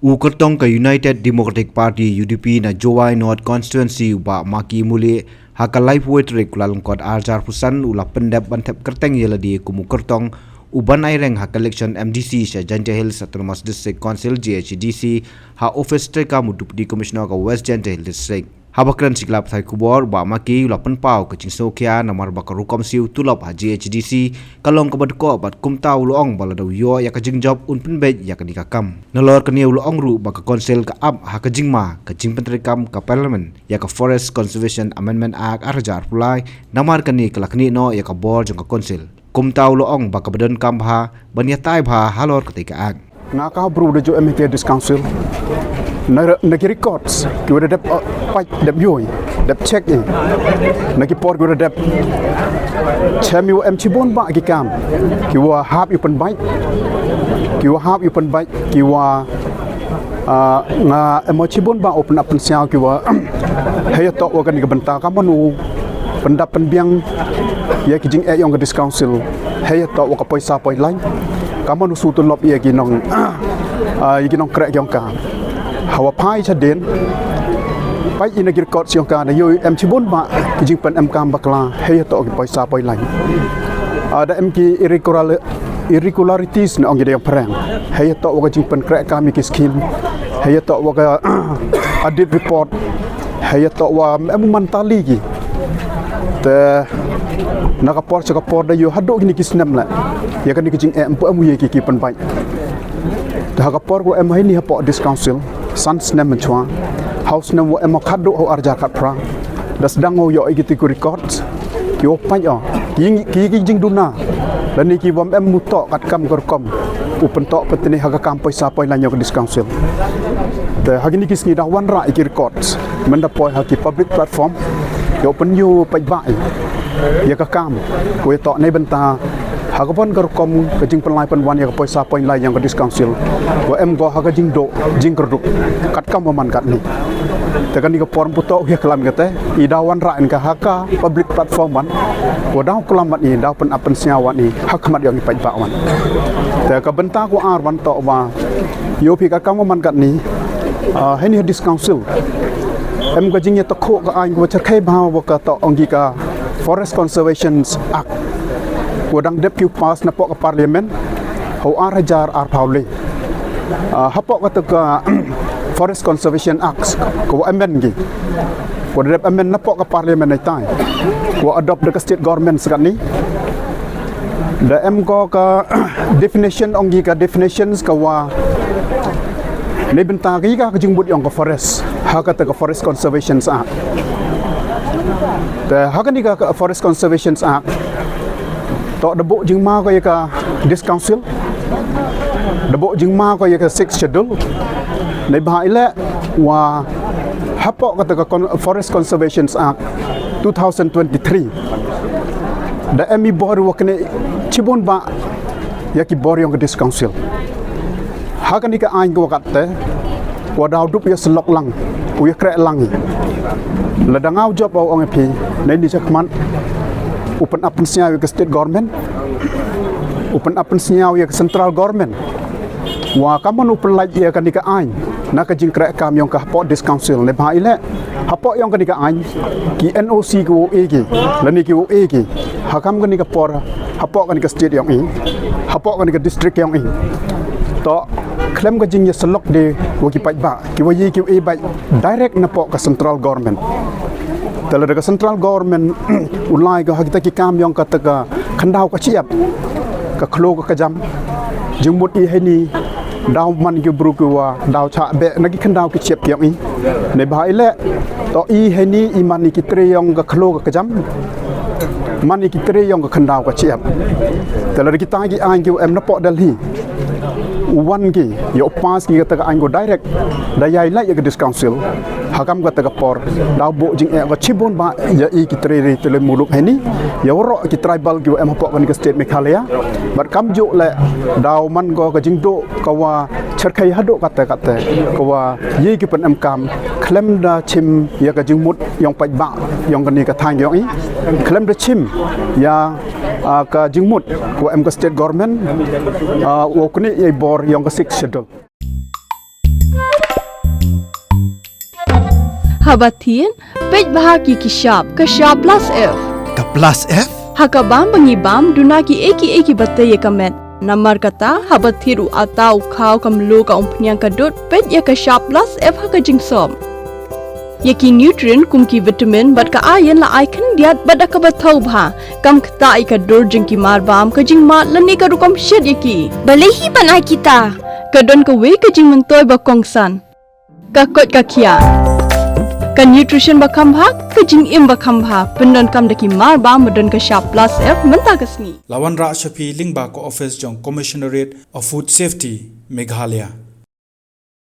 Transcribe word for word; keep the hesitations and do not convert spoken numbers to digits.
U kyrtong ka United Democratic Party, U D P, na Jowai North Constituency, u Bah Maki Mulieh, ha ka laiphew tarik u Kyllalyngkot arhajar arphew san, u la pyndep ban thep kyrteng ïa lade kum u kyrtong u ban ïeng ha ka election M D C sha Jaintia Hills Autonomous District Council, J H A D C, ha office treikam u Deputy Commissioner ka West Jaintia Hills District. Haba kren sha ki lad pathai khubor, u Bah Maki u la pynpaw ka jingsngewkhia namar ba ka rukom siew tulop ha J H A D C ka long kaba dkoh, bad kumta u la ong ba lada u ïoh ïa ka jingjop un pynbeit ïa kane ka kam. Nalor kane u la ong ruh ba ka Council ka ap ha ka jingma ka jingpyntreikam ka Parliament ïa ka Forest Conservation Amendment Act arhajar arphew lai, namar kane ka la knieh noh ïa ka bor jong ka Council. Kumta u la ong ba kaba donkam bha ban ïatai bha halor katei ka Act. Nga ka bru da ju em ha ka District Council. Na, na ki records kiwa da dep, uh, pait, dep ïohi, dep check i. Na ki por kiwa da dep, chem ïa u em chibun bah ki kam kiwa hap ïa u pynbeit, kiwa hap ïa u pynbeit, kiwa, uh, nga em chibun bah u pynap pynsiaw kiwa hei ïa toh wa kane ka bynta ka mano pyndap pynbiang ïa ki jingeh yong ka District Council hei ïa toh wa ka poisa poilaiñ. Ka mano siew tulop ïa ki nong, ah, ïa ki nongkreh yong ka. Hawa phai chadien, pait i na ki records yong ka, na ïohi em chibun bah ki jingpynemkam bakla hei ïa toh ki poisa poilaiñ. Ah, da em ki irregular-, irregularities na ong ki da ïong phareng hei ïa toh wa ka jingpynkreh kam ïa ki scheme, hei ïa toh wa ka audit report, hei ïa toh wa em u man tali ki. Te na ka por sha ka por da ïoh haduh kine ki snem leh ïa kane ka jingeh em pu em u ïa ki ki pynbeit. Te ha ka por wa em heini hapoh District Council san snem mynchwa, ha u snem wa em haduh ha u arhajar khatphra, da sdang u ïoh ïa ki tu ki records kiwa pait o ki, ki, ki jingduna lane kiwa em u toh katkam ka rukom u pyntoh pyntni ha ka kam poisa poilaiñ yong ka District Council. Te ha kine ki sngi da wanrah ïa ki records mynda poi ha ki public platform, ïoh pynïoh paidbah ïa ka kam wa ïa toh neibynta ha ka ban ka rukom ka jingpynlai pynwan ïa ka poisa poilaiñ yong ka District Council wa em ko ha ka jingduh jingkyrduh katkam wa man katni. Te kane ka por ym pu toh u ïa klam kata, i da wanrah ïa ka ha ka public platform wan, wa da u klam wan, i da u pynap pynsiaw wan i ha khmat yong i paidbah wan. Te ka bynta ka ar wan toh wa ïoh phi katkam wa man katni, ah, heini ha District Council em ka jingïatakhuh ka aiñ kawa cherkhei bha wa ka toh ong ki ka Forest Conservation Act, kawa dang dep ki u pass napoh ka Parliament ha u arhajar arphew lai. Ah, hapoh kata ka Forest Conservation Act kawa amend ki, kawa dep amend napoh ka Parliament neitai, kawa adopt da ka State Government sa katni. Da em ko ka definition, ong ki ka definitions kawa neibynta ki ka jingmut yong ka forest ha kata ka Forest Conservation Act. Te ha kane ka Forest Conservation Act toh da buh jingma ko ïa ka District Council, da buh jingma ko ïa ka Sixth Schedule. Neibhah i leh wa hapoh kata ka Con-, Forest Conservation Act two thousand twenty-three, da em i bor wa knieh chibun bah ïa ki bor yong ka District Council. Ha kane ka aiñ kawa katte, wa da u dup ïa syllok lang, u ïa kreh lang i. Lada nga u jop u ong ïa phi, neini chakhmat u pynap pynsiaw ïa ka State Government, u pynap pynsiaw ïa ka Central Government wa ka mano u pynlait ïa kane ka aiñ na ka jingkreh kam yong ka hapoh District Council. Neibhah i leh hapoh yong kane ka aiñ, ki N O C kiwa e ki, lane kiwa e ki ha kam kane ka por, hapoh kane ka state yong i, hapoh kane ka district yong i, toh khlem ka jingïasyllok de wa ki paidbah, kiwa i, kiwa i beit direct napoh ka Central Government. Te lada ka Central Government u lai ko ha kita ki kam yong kata ka khyndaw ka shyiap, ka khloo ka kjam, jingmut i heini da u man ki bru kiwa da u chah beh na ki khyndaw ki shyiap ki yong i. Neibhah i leh toh i heini i man i ki tre yong ka khloo ka kjam, man i ki tre yong ka khyndaw ka shyiap. Te lada kita ki aiñ kiwa em napoh Delhi u wan ki ïa u pass ki kata ka aiñ ko direct, da ïai lait ïa ka District Council ha kam kata ka por, da u buh jingeh ka chibun bah ïa i ki tre ri tele muluk heini, ïa waroh ki tribal kiwa em hapoh kane ka state Meghalaya. Bad kamjooh leh da u man ko ka jingduh kawa cherkhei haduh katte katte, kawa i ki pynemkam khlem da chim ïa ka jingmut yong paidbah yong kane ka thaiñ yong i, khlem da chim ïa, ah, ka jingmut kawa em ka State Government, ah, wow knieh ïa i bor yong ka Sixth Schedule. Haba thied, peit bha ki ki shap, ka shap plus F. Ka plus F? Ha ka bam ba ngi bam, duna ki ei ki ei kiba tei ïa ka met. Namar kata, haba thied u atta, u khaw, ka mluh, ka umphniang, ka dud, peit ïa ka shap plus F ha ka jingsop. Ïa ki nutrient kum ki vitamin bad ka iron la ai khyndiat bad da kaba thaw bha. Kam ktah ïa ka dur jong ki mar bam, ka jingmad lane ka rukom shet ïa ki. Balei hi ban ai kita? Ka don kawei ka jingmyntoi ba kongsan. Ka koit ka khiah. Ka nutrition ba kham bha, ka jingim ba kham bha. Pyndonkam da ki mar bam ba don ka shap plus F mynta ka sngi. La wanrah sha phi lyngba ka office jong Commissionerate of Food Safety, Meghalaya.